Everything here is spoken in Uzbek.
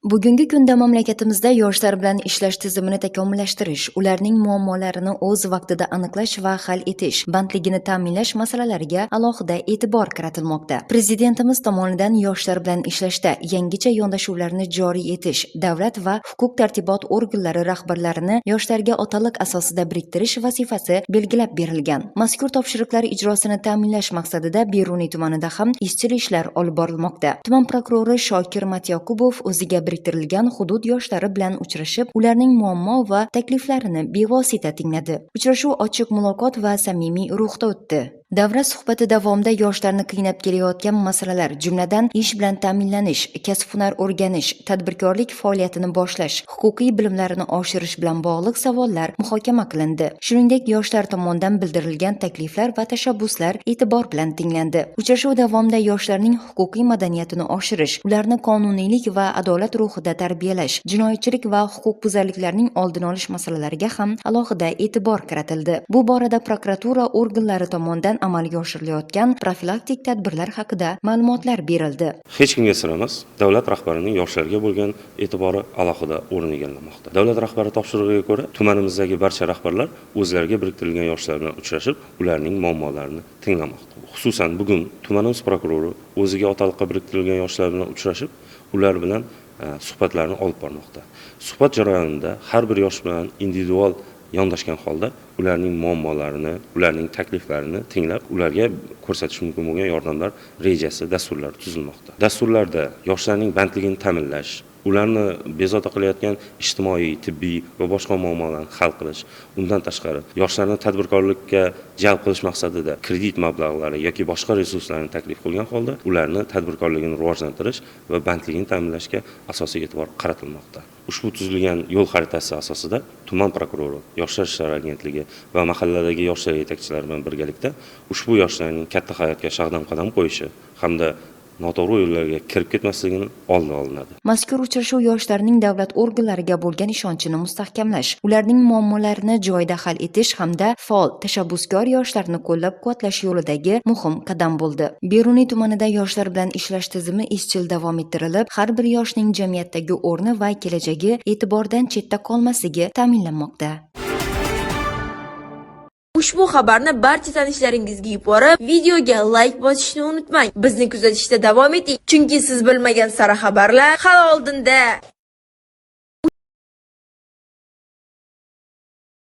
Bugungi kunda mamlakatimizda yoshlar bilan ishlash tizimini takomillashtirish, ularning muammolarini o'z vaqtida aniqlash va hal etish, bandligini ta'minlash masalalariga alohida e'tibor qaratilmoqda. Prezidentimiz tomonidan yoshlar bilan ishlashda yangicha yondashuvlarni joriy etish, davlat va huquq-tartibot organlari rahbarlarini yoshlarga otaliq asosida biriktirish vazifasi belgilab berilgan. Mazkur topshiriqlar ijrosini ta'minlash maqsadida Beruniy tumanida ham izchil ishlar olib borilmoqda. Tuman prokurori Shokir Matyakubov o'ziga biriktirilgan hudud yoshlari bilan uchrashib, ularning muammo va takliflarini bevosita tingladi. Uchrashuv ochiq muloqot va samimiy ruhda o'tdi. Davra suhbati davomida yoshlarni qiynab kelayotgan masalalar, jumladan, ish bilan ta'minlanish, kasb-hunar o'rganish, tadbirkorlik faoliyatini boshlash, huquqiy bilimlarini oshirish bilan bog'liq savollar muhokama qilindi. Shuningdek, yoshlar tomonidan bildirilgan takliflar va tashabbuslar e'tibor bilan tinglandi. Uchrashuv davomida yoshlarning huquqiy madaniyatini oshirish, ularni qonuniylik va adolat ruhida tarbiyalash, jinoyatchilik va huquqbuzarliklarning oldini olish masalalariga ham alohida e'tibor qaratildi. Bu borada prokuratura organlari tomonidan amalga oshirilayotgan profilaktik tadbirlar haqida ma'lumotlar berildi. Hech kimga sir emas, davlat rahbarining yoshlarga bo'lgan e'tibori alohida o'rin egallamoqda. Davlat rahbari topshirig'iga ko'ra, tumanimizdagi barcha rahbarlar o'zlariga biriktirilgan yoshlar bilan uchrashib, ularning muammolarini tinglamoqda. Xususan, bugun tumanimiz prokurori o'ziga otaliqqa biriktirilgan yoshlar bilan uchrashib, ular bilan suhbatlarni olib bormoqda. Suhbat jarayonida har bir yosh bilan individual yondashgan holda ularning muammolarini, ularning takliflarini tinglab, ularga ko'rsatish mumkin bo'lgan yordamlar rejasi, dasturlari tuzilmoqda. Dasturlarda yoshlarning bandligini ta'minlash, ularni bezovta qilayotgan ijtimoiy, tibbiy va boshqa muammolarni hal qilish, undan tashqari yoshlarni tadbirkorlikka jalb qilish maqsadida kredit mablag'lari yoki boshqa resurslarni taklif qilgan holda ularni tadbirkorligini rivojlantirish va bandligini ta'minlashga asosiy e'tibor qaratilmoqda. Ushbu tuzilgan yo'l xaritasi asosida tuman prokurori, Yoshlar ishlari agentligi va mahalladagi yoshlar yetakchilari bilan birgalikda ushbu yoshlarning katta hayotga shag'dam qadam qo'yishi hamda noto'g'ri yo'llarga kirib ketmasligini oldi olinadi. Mazkur uchrashuv yoshlarning davlat organlariga bo'lgan ishonchini mustahkamlash, ularning muammolarini joyida hal etish hamda faol, tashabbuskor yoshlarni qo'llab-quvvatlash yo'lidagi muhim qadam bo'ldi. Beruniy tumanida yoshlar bilan ishlash tizimi izchil davom ettirilib, har bir yoshning jamiyatdagi o'rni va kelajagi e'tibordan chetda qolmasligi ta'minlanmoqda. Ushbu xabarni barcha tanishlaringizga yuborib, videoga layk bosishni unutmang. Bizni kuzatishda davom eting, chunki siz bilmagan sara xabarlar hali oldinda.